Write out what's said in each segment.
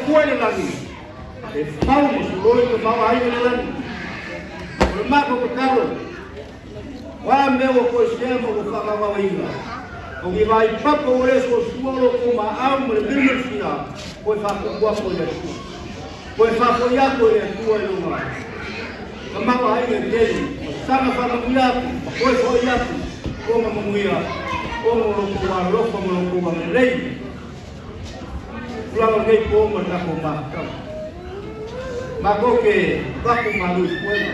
Atua i le lagi, e fau ma soloi le tamaoaiga i le lagi. O le matou tatalo, o a mea ua toesea ma ua faagaogaoina, o ni vaipapa ua le suasua o lo outou maau ma le miumeusia, toe faatupu atu e le Atua. Toe faafoi atu e le Atua i lona tamaoaiga e tele, ma saga faamanuia atu ma toe foi atu ona manuia ona o lo outou alolofa ma lo outou agalelei. Tulaga o lenei po ma le tatou mafutaga. Matou te avatu malu i puega.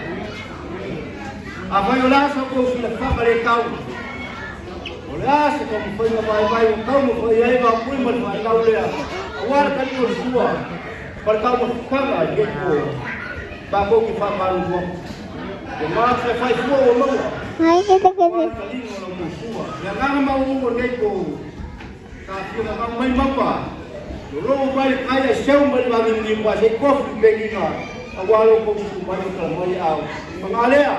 Afai o le a sa outou silafaga le tau, o le a se taumafaiga vaivai ua taumafai ai Vaapui ma le fanau lea, aua le taliga o le sua ma le taumafataga i lenei po, matou te faamalulu atu. Ua matou se faifua ua maua, aua le taliga o la outou sua. Le agaga maualuga o lenei po, Sa fia mamao mai mauga, lologo mai le tai ae seu mai le vaginigimu ae se i tofu i peniga aua lo outou susu mai ma tala mai aao. Paga lea,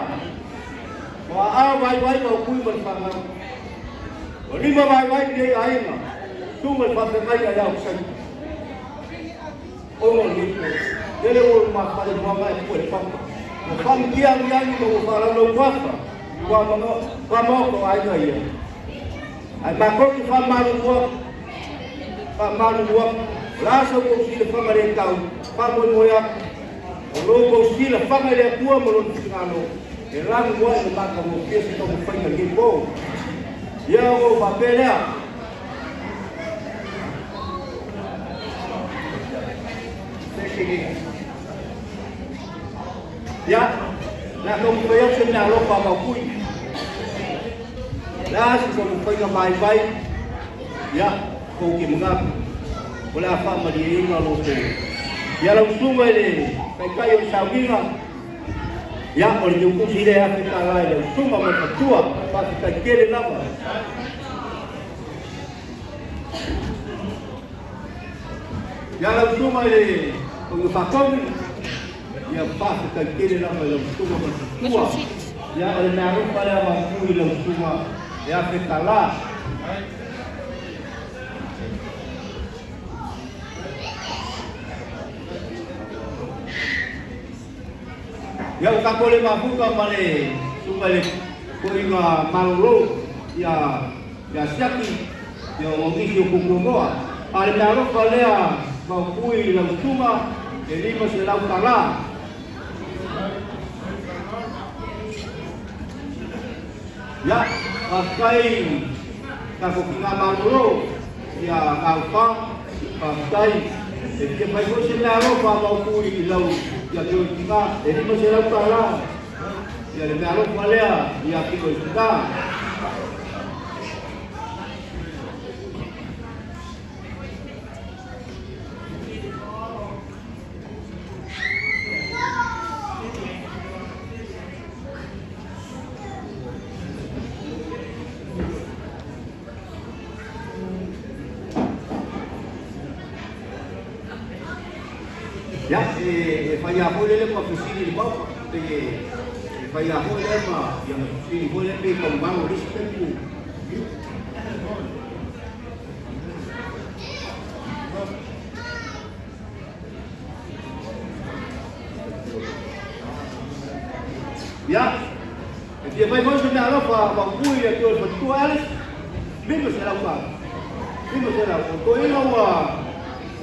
ua aao vaivai ma okui ma le fanau. Ua lima vaivai lenei aiga, susuga i le faafeagaiga ia Okisaita. Ona o lenei po, lele ua lumafale muaga e pue le papa. Ua faamutia agiagi ma ua faalaulau tuafa, tuamaota o aiga ia. Ae matou te faamalulu atu, faamalulu atu, o le a sa outou silafaga le tau, faamoemoe atu, o lo outou silafaga i le Atua ma Lona finagalo, e lanu ai ma matagofie se taumafaiga i lenei po. Ia ona ou faapea lea, Ia, o le a taumafai atu se meaalofa a Maupui. O le a se taumafaiga vaivai? Ia, tou te manatu, o le a faamalieina lo outou. Ia lau susuga i le Taitai o le Sauniga, ia, o le tiutusi lea e $1,000 i lau susuga ma le faletua, faafetai tele lava. Ia lau susuga i le Toeaina Faatonu, ia faafetai tele lava i lau susuga ma le faletua. Ia o le meaalofa lea mapu i lau susuga e $1,000. Ia ua tatou le mafuta ma le susuga i le toeaina malolo ia ia Siaki ia o nisi o Kukuamoa. A le meaalofa lea maupui i lau susuga e $500. Ia, faafetai tatou tina malolo ia Gaufa, faafetai. E fia fai foi se meaalofa a Maupui i lau ia Pio i tina, e $500. Ia le meaalofa lea ia Pio i tina. Ia, e fai lava foi lele ma fesili i le Maota, pe e fai lava foi lea ma, ia ma fesili foi lea pe taumano i le isi taimi. Ia, e fia fai foi se meaalofa maupui i le Afioga i le Faletua Alice, $500. 500. O toeaina ua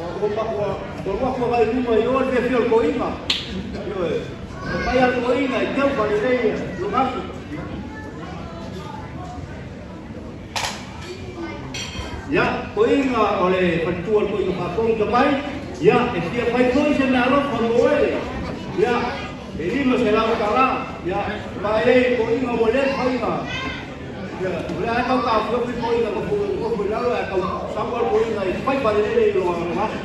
ua ua ua ua alu atu agai i luma i o le fiafia o le toeaina. Ioe. E fai lava le toeaina e teu faalelei lona aso. Ia, toeaina o le faletua o le toeaina faatonu tamai, ia, e fia fai foi se meaalofa mo oe. Ia, e $500. Ia, ma e toeaina ua le mafai ona, ia, o lea lava e tau taofiofi toeaina nofo, nofo i lalo ae tau sau lava le toeaina e fai faalelele i lona aso.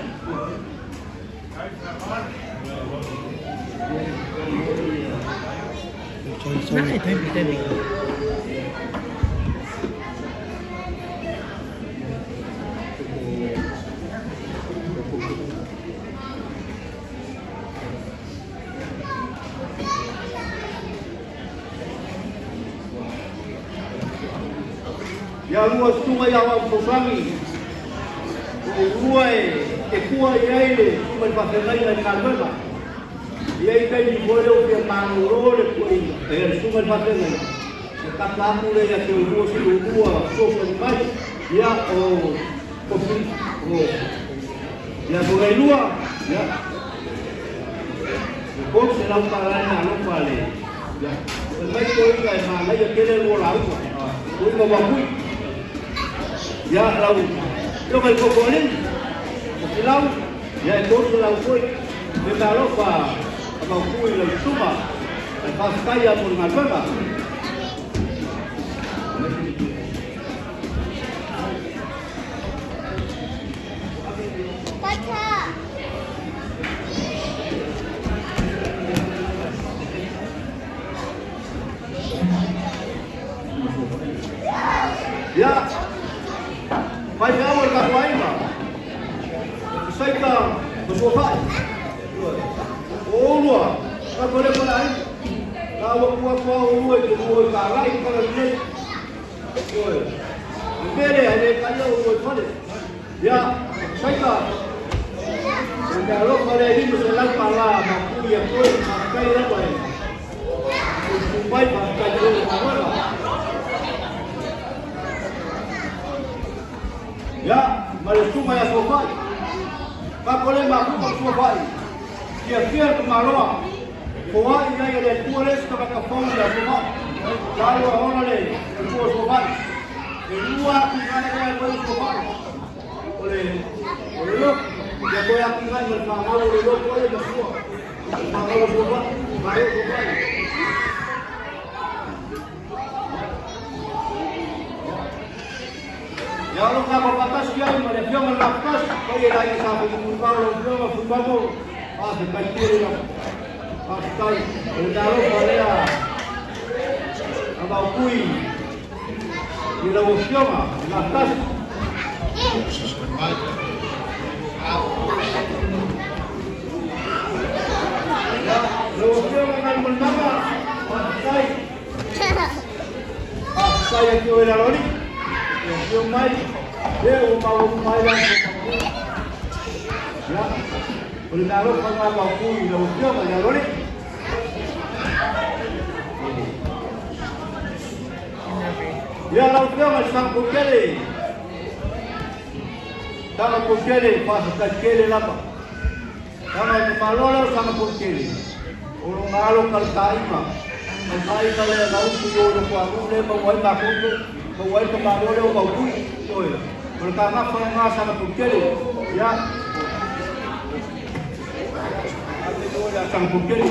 Ia lua susuga ia Aoao Fesoasoani, o oulua e e fua i ai le susuga i le faafeagaiga i le galuega. E i ai taimi foi lea ua fia malolo le toeaina, le susuga i le faafeagaiga, ia kata atu lea ia te oulua si oulua fesoasoani mai, ia o o ia Togailua, ia e $300 le alofa a le, ia, fai mai toeaina e manaia tele lua lauga, toeaina ua mui. Ia, lau afioga i le Totoalii, o Filau, ia e $300 foi, le mea alofa a Maopu i lau susuga, ae faafetai lava mo le galuega. Ia, faifeau o le tatou aiga, Saita ma Suafai. O oulua, tatou le faleaiga. La ua tu atu lava oulua i te lua i tālai i tala lelei. Ioe. Le mea lea, e le taia oulua i fale. Ia, Saita, o le mea alofa lea e $500 ma pui a koe, faafetai lava e tu mai, faafetai i le galuega. Ia, ma le susuga ia Suafai. Kako le mafuta o Suafai. Fiafia le tamaloa. Foai i ai e le Atua le isi tagata fou ia Suafai. Lalo a ola le Atua o Suafai. E lua atigae lea e fai o Suafai. O le, o le lotu. Ia toe atigae ma le fanau o le lotu ai e masua. Le fanau o Suafai. Malo Suafai. Ia o lo tatou faatasi ai ma le Afioga i le Laupatasi, paia i le aiga Sa Fuifuivao, lau Afioga Fuimamo, faafetai tele lava. Faafetai. O le meaalofa lea a Maopui i lau Afioga i le Laupatasi. Ia, lau Afioga Galumalemana, faafetai. Faafetai atu i le Aloalii, e afio mai, e ua maua uma ai le aso o Ia, o le mea alofa lena Maopu i lau afioga i le Aloalii. Ia, lau afioga i le Sagapoutele, Sagapoutele, faafetai tele lava. Tama e te malo lea o Sagapoutele, o lona alo Kaletaima, Kaletaima lea na utu i o i loko anu lea maua ai matou te, maua ai le tamaloa lea o Mautui, ioe, o le tagafa lena a Sagapoutele, ia, ave oe ia Sagapoutele.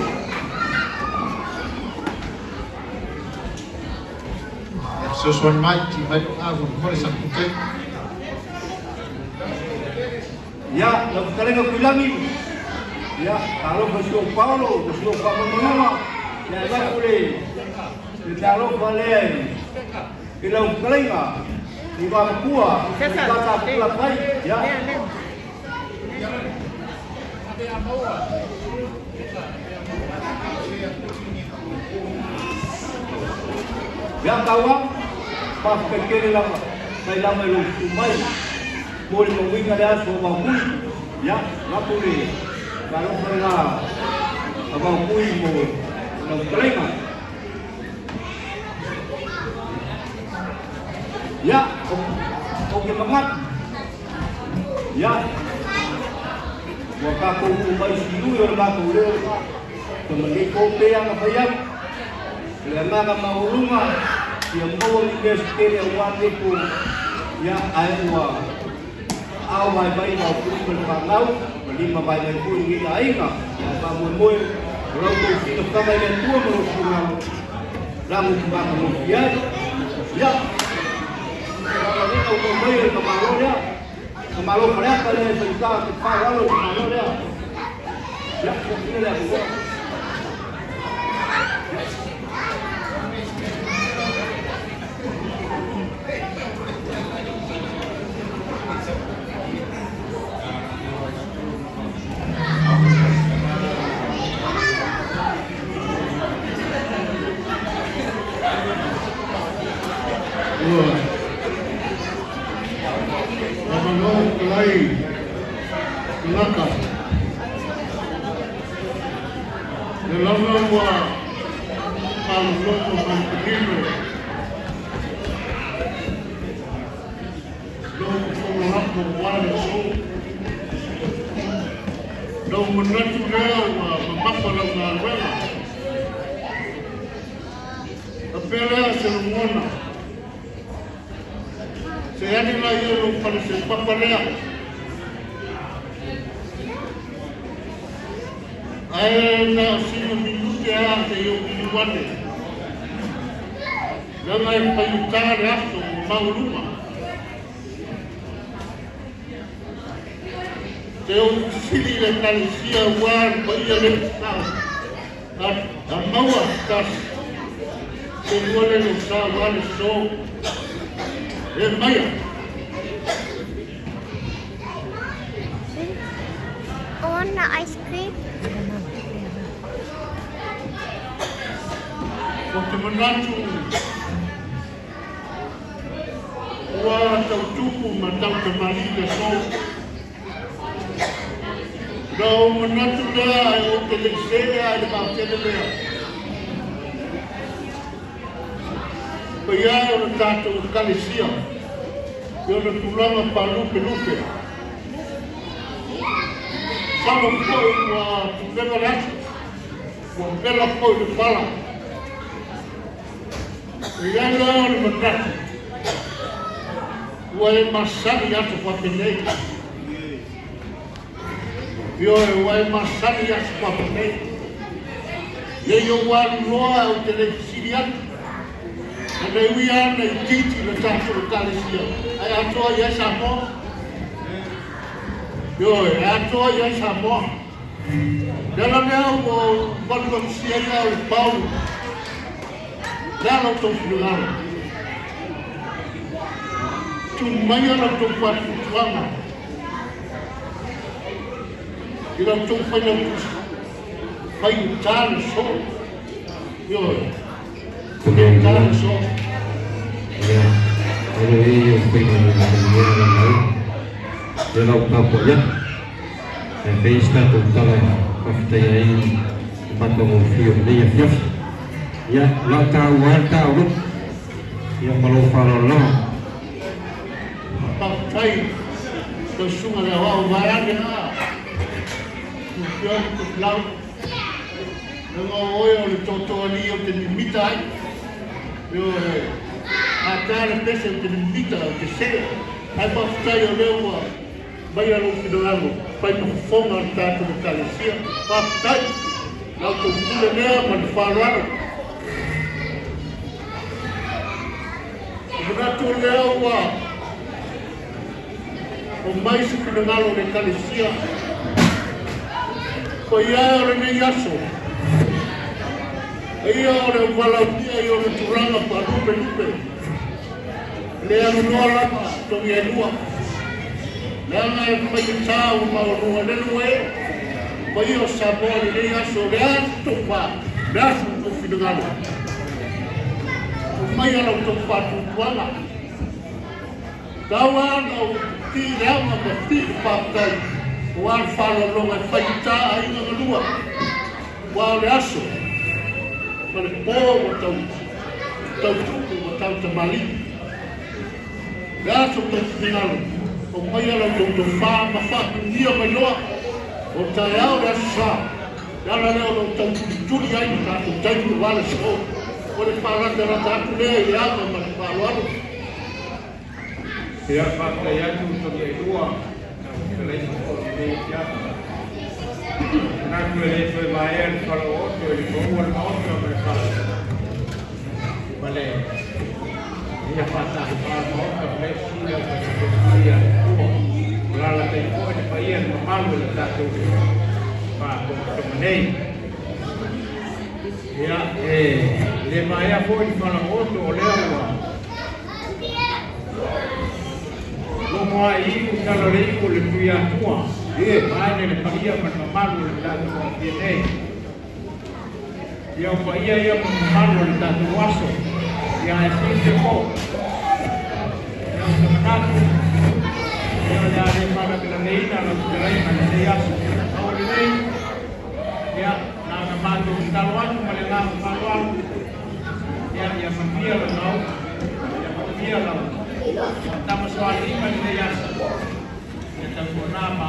Ia fesoasoani mai, tii mai lou ava mo le Sagapoutele. Ia, lau fetalaiga Tuilagi, ia, talofa i si ou Paolo ma si ou faamaumauga, ia e avatu le le meaalofa lea i lau fetalaiga i Vamatua, i Tata Pulafai, ia. Ia, taua, faafetai tele lava, mai lava i lou susu mai. Mo le mauiga le aso o Vaopui, ia, avatu le meaalofa lena a Vaopui mo lau fetalaiga. Ia, ou te manatu, ia, ua tatou uu mai siui o le matou leo, tama nei pea na fai atu, o le agaga maualuga, ia maua ni mea se tele aua lenei po, ia, ae ua aao vaivai Vaopui ma le fanau, ma lima vaivai foi lenei aiga, ia ae faamoemoe o la outou silafaga i le Atua ma lou finagalo, lago te matagofie ai. Ia, faamauina ua tau mai e le tamaloa lea, tamalo Faleata lea e faigata te faaaloalo i le tamaloa lea. Ia, ia lea avanoa. Ua avanoa fetalai. Le lava ua faalogologo ma le manino lou fofoga lafo aua le aso. Na ou manatu lea ua mamafa lau galuega. Faapea lea se lagona, se ane la ia i lou faleseupapa lea. Ae na o sina minute lava se i ou liliu ane, leaga e faigata le aso ua maualuga. Te ou fesili i le Ekalesia aua le paia le sao a maua se tasi, se lua le lou sa aua le so e maia. I want the ice cream. Ou te manatu ua tau tupu ma tau tamalii le aso. Na ou manatu lea ae ou te le i sē lava i le vaatele lea. Paia e o le tatou Ekalesia i ona tulaga paalupelupe. Masalo foi ua tupega le aso, ua pela foi le fala. E i ai lea o le manatu, ua e masani i aso faapenei. Ioe, ua e masani i aso faapenei. Ne i ou alu loa ae ou te le i fesili atu. Na le ui lava ona itiiti le tatou Ekalesia, ae atoa i ai Samoa. Ioe, e atoa i ai Samoa. Le ala lea ua ou valuvalusia ai lea o le Paulo. Le a la outou finagalo? Tuli maia la outou faatuatuaga i la outou failautusi, faigata le aso. Ioe, faigata le aso. Ia, alo e ia o faiga mo manuia le lau. Ia lau tapuai atu. Ae fai se tatou tala e faafetaia ai le matagofie o lenei afiafi. Ia, o le a taua ai le taaloto. Ia, ma lou faaaloalo lava. Faafetai lau susuga le aoao vaeane a Lau Afioga Tofilau, leaga o oe o le tootooalii ou te mimita ai. Ioe, a ta le pese ou te mimita, ou te see. Ae faafetai o lea ua maia lou finagalo fai ma fofoga o le tatou Ekalesia. Faafetai, la outou pule lea ma le faaaloalo. O manatu o lea ua omai se finagalo o le Ekalesia. Paia e o lenei aso, paia o le auvalaaulia i ona tulaga faalupelupe, e le aluloa lava Togiailua, leaga e faigata ua maualuga lelu e paia o Samoa i lenei aso, o le a se tofa, o le a so outou finagalo. Omaia la outou faatuatuaga. Tau lava ona ou ti i le aga ma ti le faafetai aua le faaaloaloga e faigata aiga galua, aua o le aso ma le po ua tau tau tupu ua tau tamalii. O le a so outou finagalo, aumaia la outou tofa ma faamanuia mai loa o taeao le aso sa. Le ala lea o lo o tau tulituli ai le tatou taimi aua le aso, o le faalatalata atu lea i le aga ma le faaaloalo. Ia, faafetai atu Togiailua lau fetalaiga foi i lenei afiafi. Manatu e le toe vaea le falaooto i le paua o le Maota ma le ma le ia faatafafā o le Maota ma le sili au faitautogia a le Atua. O alaalatai foi le paia le mamalu o le tatou faafogafoga nei. Ia, e le vaea foi le falaooto o lea ua Logo ai iu tala le iu o le Tuiatua, vaeane le paia ma le mamalu o le tatou aofia nei. Ia o paia ia ma mamalu o le tatou aso, ia ae sili se po. Ia o se manatu, ia o le a le faalavelaveiina lau fetalaiga i lenei aso. Pau o lenei, ia, na ona matou tatalo. Manuia lau lauga, ia manuia lau tamasoaliiga i lenei aso. Ia tautuana ma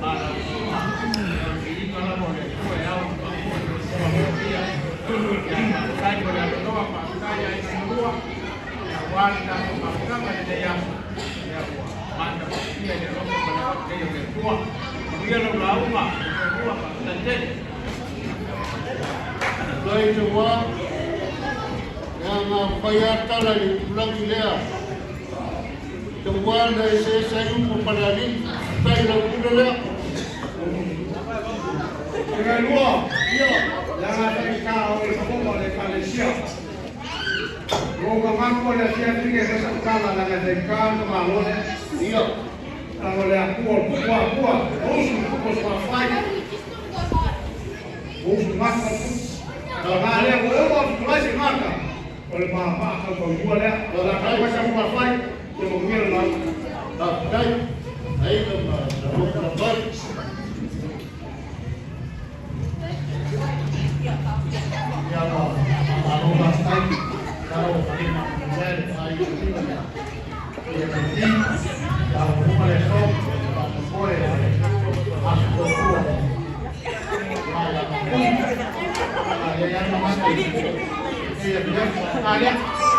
ma lau susuga, ia o le viiga lava o le Atua e ao ona faafoi i le soifua. Ia faafetai mo le avanoa, faafetai aiga malua, ia aua le tatou mafutaga i lenei aso. Ia ua matagofie i le alofa ma le agalelei o le Atua. Manuia lau lauga, soifua, faafetai tele. Faafetai te wā, leaga fai a tala i le itulagi lea. Te wā na eseese ai upu o Falealili. Faafetai i lau pule lea. Tuigalua, leaga faigata o le fofoga o le Ekalesia. Ua ou manatu o le afiafi lenei e fai sau tala leaga e faigata le tamaloa lea. Leaga o le Atua o le Tupu Atua, o usu le Tupu o Suafai. Ua usu gata le Tupu. Tala lea ua uma ona tulai se gata, o le mamaa taufailua lea. O le a taumafai sau Suafai, ia manuia le lauga. Faafetai, aiga ma Talofa Lavai. Ia malo faafetai talo malima manuia le faaiuina ia taiti ia uma le so faamoemoe o le aso fuafua ma ia mapuni a ia ia manatu i ia afiafi a lea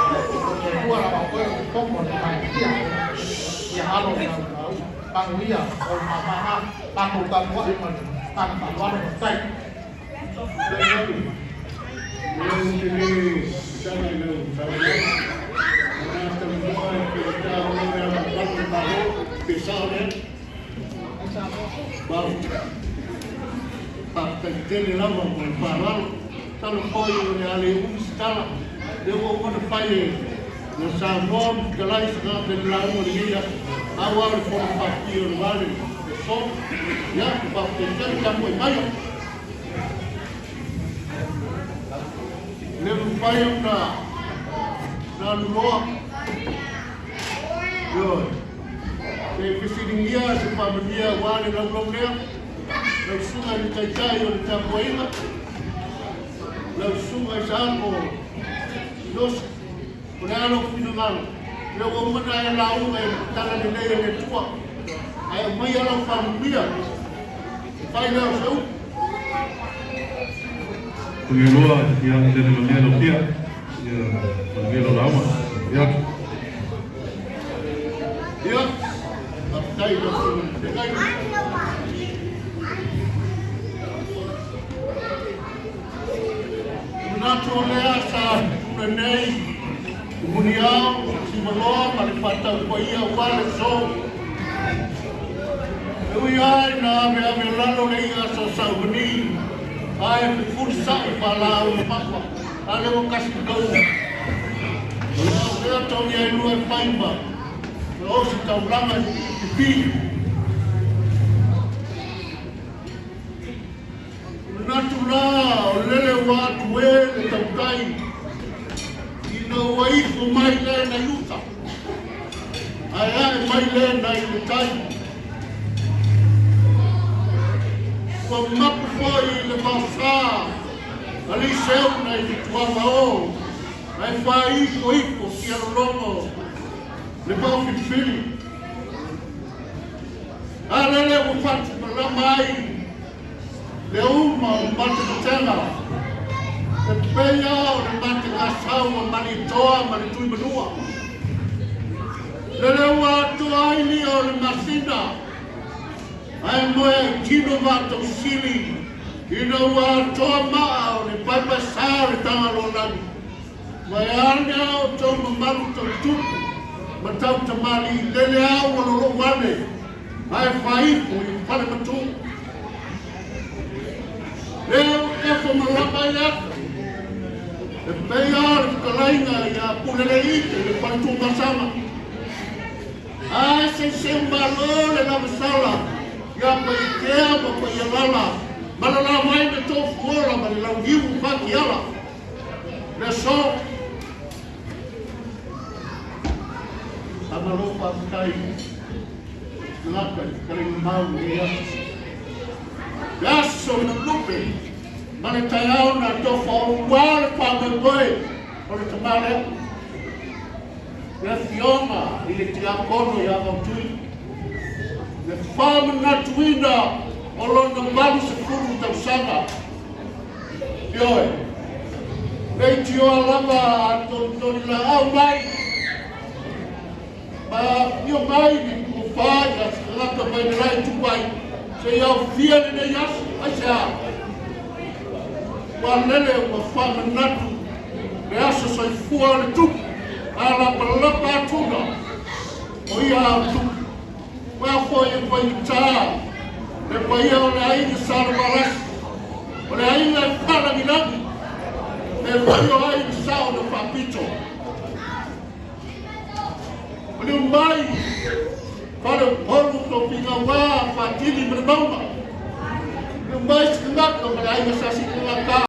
o le tua lava oe o tomo le paetia ia alo lau paguia o le mamaa matou tapuai ma le agaga faaaloalo. Faafetai. Lea ou te le saga i lau saunoaga, o le a talanoa i le faigata o le alamalu o le Malo, pe sao lea? Faafetai tele lava mo le faaaloalo. Masalo foi o le a le umi se tala, lea ua uma ona fai e na saunoa ma fetalai se tagata i le lauga o lenei aso, a ua o le fono faapipii o le vale le aso. Ia, faafetai tele tapuai maia. Le mafai ona aluloa. Ioe. Se fesiligia se faamanuia aua le laulau lea, lau susuga i le Taitai o le tapuaiga, lau susuga i Saako Nosi, o le a lou finagalo? Lea ua uma ona e lauga i le tala lelei a le Atua, ae aumaia lau faamanuia, e fai lea o se upu. Tuigalua, ia le manuia lau tia, ia manuia lau lauga. Ia. Ia, faafetai i lau Afioga i le Feagaiga. E manatu o lea sa pule nei i Muniao, Sivaloa ma le faatau paia aua le aso. E ui lava ina aveave lalo le i'a sa saumani, ae fefulisai faalaau mamafa a le ua kasi taua. O le a lea tau ia lua e fai ma o se taulaga i pipi. Manatu la o lele ua atu e le tautai ina ua ifo mai le nai uta, ae ae mai le nai le tai. Ua mapu foi le vaosa a Liseu nai le tuaga o, ae faaifo ifo fialologo le vaofilifili. A lele ua fatumalama ai le uma o matematega, e pei lava o le mategasau a Malietoa ma le Tuimanua. Lele ua atoa ai lia o le masina, ae moe ai tino vaatausili ina ua atoa maa o le paepaesaa o le Tagaloalagi. Vaeane a outou mamalu tau tupu ma tau tamalii lele a ua lolou ane ae faaifo i fale matu. Lea ua kefo malama ai le ata, e pei a o le fetalaiga ia Puleleite le faletumasaga. Ae seuseu malo le lavasala ia Paiatea ma Paialala ma le lavai na tofuola ma le launiu fatiala. Le aso. Faamalo faafetai tagata i fetalaiga mau i lenei aso. Le aso na lupe ma le taeao na tofa ua le faamoemoe. O le tamā lea. Le afioga i le tiakono ia Vautui. Le faamanatuina o lona 80 tausaga. Ioe. Leitioa lava a tolitoli laau mai. Ma afio mai ni tufa ia tagata mai le lae tupai. Se ia aofia lenei aso. Aisea? Ua lele ua faamanatu le aso soifua o le tupu. A lapalapa atuna o ia ao tupu. Ua foi e faigata le paia o le aiga Salevalasi. O le aiga e faalagilagi. E faio ai le sao na faapito. O le mai faleupolu tofiga ua faatili ma le mauga. Le mai sikagata ma le aiga sa sikagata.